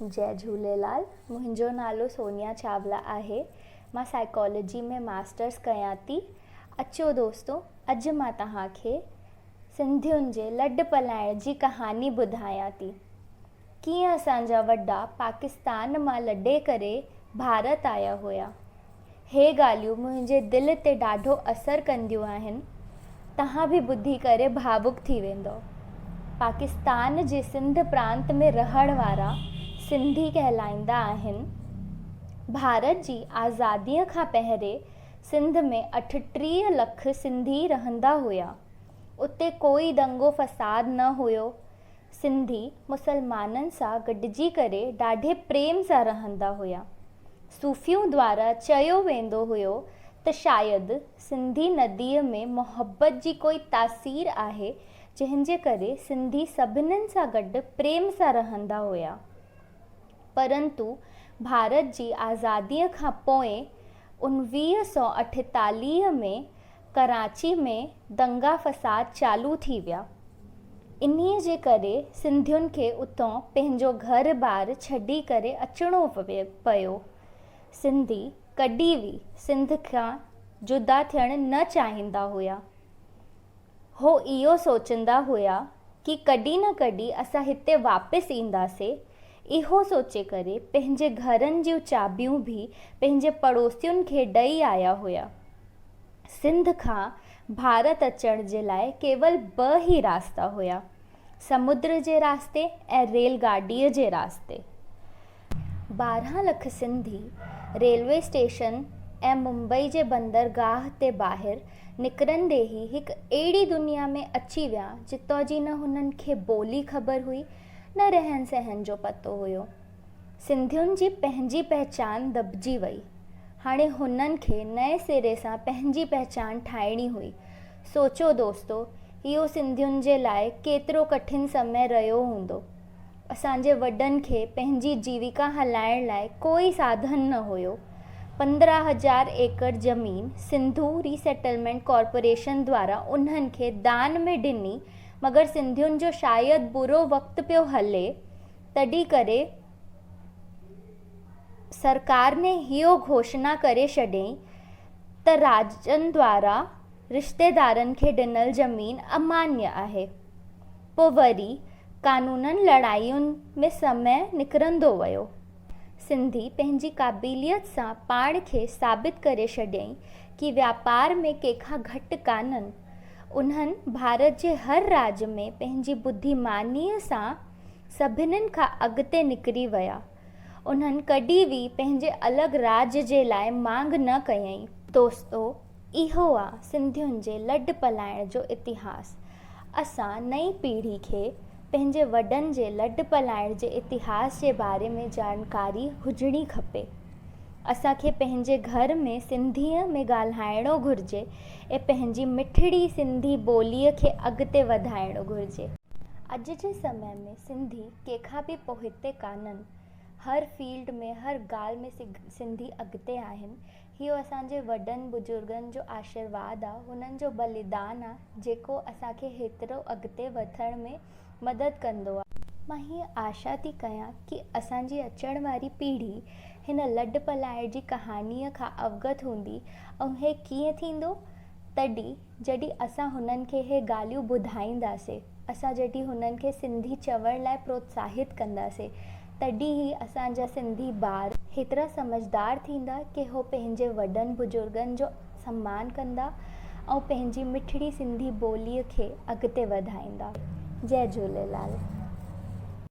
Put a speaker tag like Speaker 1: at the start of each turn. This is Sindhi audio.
Speaker 1: جئي جهوليلال، منهنجو نالو سونيا چاولا آهي، مان سائيڪالاجي ۾ ماسٽرس ڪيان ٿي. اچو دوستو اڄ مان توهان کي سنڌين جي لڏ پلائڻ جي ڪهاڻي ٻڌايان ٿي. ڪيئن اسان جا وڏا پاڪستان مان لڏي ڪري ڀارت آيا هيا. هي ڳالهيون منهنجي دل تي ڏاڍو اثر ڪنديون آهن. توهان به ٻڌي ڪري ڀاوڪ ٿي ويندؤ. پاڪستان جي سنڌ پرانت ۾ رهڻ وارا سنڌي ڪهلائيندا آهن. ڀارت جي آزاديء کان پهرين سنڌ ۾ 38 لک سنڌي رهندا هيا. اتي ڪوئي دنگو فساد نه هيو. سنڌي مسلمانن سان گڏجي ڪري ڏاڍي پريم سان رهندا هيا. صوفين دوارا چيو ويندو هيو ته شايد سنڌي نديء ۾ محبت جي ڪوئي تاثير آهي جنهن جي ڪري سنڌي سڀنن سان گڏ پريم سان رهندا هيا. پرنتو ڀارت جي آزاديء کان پوء 1948 ۾ ڪراچي ۾ دنگا فساد چالو ٿي ويا. انهيء جي ڪري سنڌين کي اتان پنهنجو گهر بار ڇڏي ڪري اچڻو پيو. سنڌي ڪڏهن به سنڌ کان جدا ٿيڻ نه چاهيندا هيا. هو اهو سوچندا هيا ڪي ڪڏهن نه ڪڏهن اسان هتي واپس اينداسي. اهو سوچي ڪري پنهنجي گهرن جون چاٻيون به پنهنجي پڙوسين کي ڏئي آيا هيا. سنڌ کان ڀارت اچڻ جي لاء ڪيول ٻه ئي راستا هيا، سمندر جي راستي ۽ ريل گاڏيء جي راستي. 12 لک سنڌي ريلوي اسٽيشن ۽ ممبئي جي بندرگاهه تي ٻاهر نڪرندي ئي هڪ اهڙي دنيا ۾ اچي ويا جتان جي نه هنن کي ٻولي خبر هئي نه رهن سهن جو پتو هيو. سنڌين جي پنهنجي پهچان دٻجي وئي. هاڻي هنن کي نئين سري سان پنهنجي پهچان ٺاهڻي هئي. سوچو دوستو، اهو سنڌين جي لاء ڪيترو ڪٺن سمي رهيو هوندو. اسان جي وڏن کي پنهنجي جيوڪا هلائڻ لاء ڪوئي ساڌن نه هيو. 15,000 ايڪڙ زمين سنڌو ريسيٽلمينٽ ڪارپوريشن دوارا انهن کي دان ۾ ڏني مگر سنڌين جو شايد برو وقت پيو هلي تڏهن ڪري سرڪار ني اهو گهوشنا ڪري ڇڏيائين ته راڄن دوارا رشتيدارن کي ڏنل زمين امانيه آهي. پوء وري قانونن لڙاين ۾ سمي نڪرندو ويو. سنڌي پنهنجي قابليت سان پاڻ کي ثابت ڪري ڇڏيائين ڪي واپار ۾ ڪنهن کان گهٽ ڪانهن. انهن ڀارت جي هر راڄ ۾ پنهنجي ٻڌيمانيء سان سڀنين کان اڳتي نڪري ويا. انهن ڪڏهن به پنهنجي الڳ راڄ جي لاء مانگ نه ڪيائين. دوستو اهو آ سنڌين جي لڏ پلائڻ جو اتهاس. اسان نئين پيڙهي کي پنهنجي وڏن جي لڏ پلائڻ جي اتهاس جي باري ۾ ڄاڻڪاري هجڻي کپي. اسان کي پنهنجي گهر ۾ سنڌيء ۾ ڳالهائڻو گهرجي ۽ پنهنجي مٺڙي سنڌي ٻوليء کي اڳتي وڌائڻو گهرجي. اڄ جي سمي ۾ سنڌي ڪنهن کان به پوئتي ڪانهن. هر فيلڊ ۾ هر ڳالهه ۾ سنڌي اڳتي آهن. اهو اسان جي وڏن بزرگن جو آشيرواد آ، هنن جو ٻليدان آ جيڪو اسان کي هيترو اڳتي وڌڻ ۾ مدد ڪندو آ. مان هيء آشا ٿي ڪيان ڪي اسان جي اچڻ واري پيڙهي هن لڏ پلائڻ جي ڪهاڻيء کان اوگت هوندي ۽ هي ڪيئن ٿيندو؟ تڏهن جڏهن اسان هنن کي هي ڳالهيون ٻڌائينداسي، اسان جڏهن هنن کي سنڌي چوڻ لاء پروتساهت ڪنداسي، تڏهن ئي اسان جا سنڌي ٻار هيترا سمجهدار ٿيندا ڪي هو پنهنجي وڏن بزرگن جو سمان ڪندا ۽ پنهنجي مٺڙي سنڌي ٻوليء کي اڳتي وڌائيندا. جئي جهوليلال.